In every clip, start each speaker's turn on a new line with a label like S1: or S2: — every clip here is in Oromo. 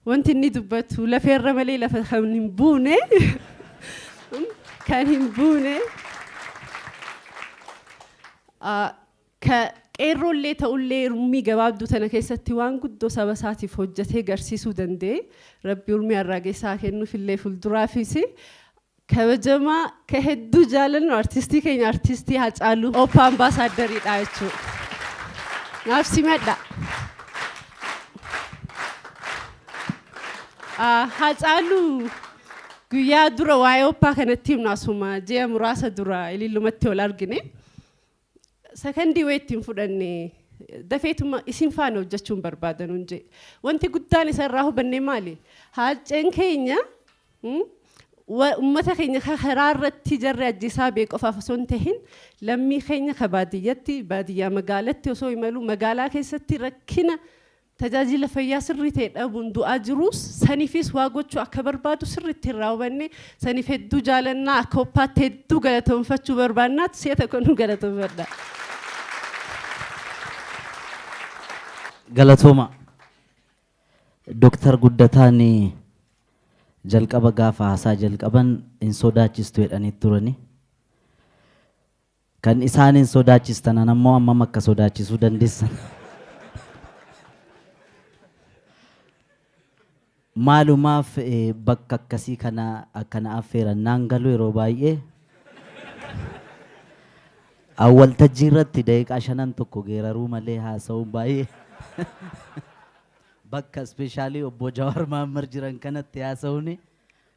S1: Wanti inni dubbatu lafeerra malee lafa kan hin buune kan hin buune ka qeerroollee ta'ullee urmii gabaabduu tana keessatti waan guddoo saba isaatiif hojjetee garsiisuu danda'e. Rabbi urmii harraagessaa kennuufillee fuulduraafis kabajamaa ka hedduu jaalannu artistii keenya artistii Haacaaluu OPA ambaasaaddariidha jechuudha. Naaf simadha. Haacaaluu guyyaa dura waa'ee OPA kanatti himnu asuma ji'a muraasa dura ilillumatti ol argine. Sakandii wayii ittiin fudhanne dafeetuma isin faana hojjechuun barbaadan hun jee. Wanti guddaan isa irraa hubanne maali? Haaceen keenya uummata keenya karaa irratti jarri ajjeesaa bee qofaaf osoo hin tahin lammii keenya ka baadiyyatti baadiyyaa magaalatti osoo imalu magaalaa keessatti rakkina tajaajila fayyaa sirrii ta'e dhabuun du'aa jirus saniifis waa gochuu akka barbaadu sirriitti irraa hubanne saniif hedduu jaalannaa akka OPAatti hedduu galatoonfachuu barbaannaatti si'a tokko nu galatoonfadha.
S2: Galatooma. Dooktar Guddataan jalqaba gaafa haasaa jalqaban hin sodaachistu jedhanii turani. Kan isaan hin sodaachistan ammoo ammam akka sodaachisuu dandeessan. Maalumaaf bakka akkasii kana akkana affeeran naan galu yeroo baay'ee. Waltajjii irratti daqiiqaa shanan tokko geeraruu malee haasa'uun baay'ee. Bakka ispeeshaalii obbo Jawaar Mahaammad jiran kanatti haasa'uun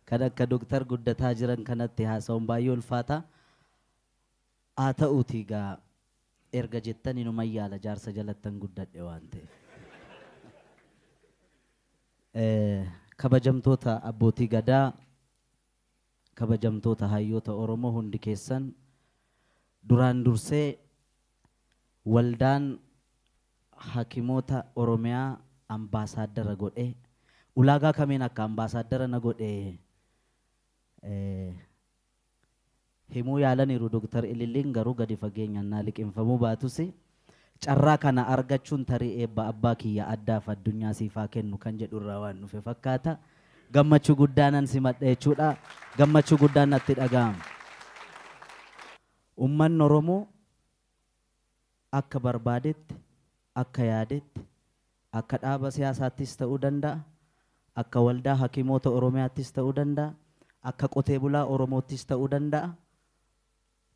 S2: kan akka Dooktar Guddataa jiran kanatti haasa'uun baay'ee ulfaata. Haa ta'uuti egaa erga jettan inuma yaala jaarsa jalattan guddadhe waan ta'eef. Kabajamtoota abbootii gadaa, kabajamtoota hayyoota Oromoo hundi keessan duraan dursee waldaan hakimoota Oromiyaa ambaasaaddara godhe ulaagaa kamiin akka ambaasaaddara na godhe himuu yaalaniiru Dooktar Ililliin garuu gadi fageenyaan naa liqinfamuu baatus carraa kana argachuun tarii eebba abbaa kiyya addaaf addunyaa siifaa kennu kan jedhu irraa waan dhufe fakkaata. Gammachuu guddaanan simadha jechuudha. Gammachuu guddaan natti dhaga'ama. Uummanni Oromoo akka barbaadetti, akka yaadetti, akka dhaaba siyaasaattis ta'uu danda'a, akka waldaa hakimoota Oromiyaattis ta'uu danda'a, akka qotee bulaa Oromoottis ta'uu danda'a.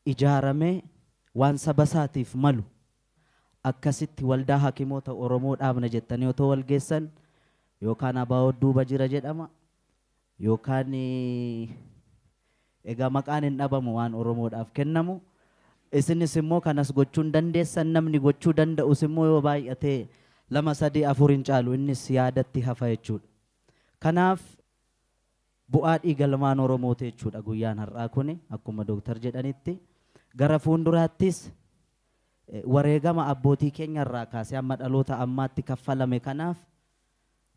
S2: Ijaaramee waan saba isaatiif malu akkasitti waldaa hakimoota Oromoo dhaabna jettanii otoo wal geessan yookaan ABO duuba jira jedhama yookaan egaa maqaan hin dhabamu waan Oromoodhaaf kennamu. Isinis immoo kanas gochuun dandeessan namni gochuu danda'us immoo yoo baay'ate 2 3 4 hin caalu innis yaadatti hafa jechuudha. Kanaaf bu'aa dhiigalmaan Oromooti jechuudha guyyaan har'aa kuni akkuma Dooktar jedhanitti gara fuulduraattis wareegama abbootii keenya irraa kaasee amma dhaloota ammaatti kaffalame kanaaf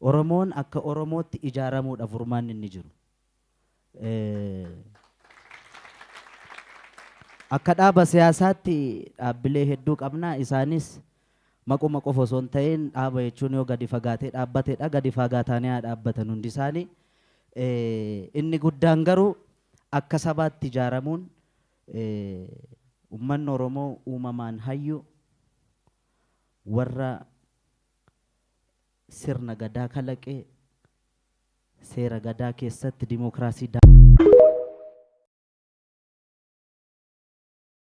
S2: Oromoon akka Oromootti ijaaramuudha furmaanni inni jiru. Akka dhaaba siyaasaatti dhaabbilee hedduu qabna isaanis maquma qofa osoo hin ta'in dhaaba jechuun yoo gadi fagaatee dhaabbatedha gadi fagaatanii haa dhaabbatan hundi isaanii. Inni guddaan garuu akka sabaatti ijaaramuun uummanni Oromoo uumamaan hayyu warra sirna gadaa kalaqee seera gadaa keessatti dimookiraasii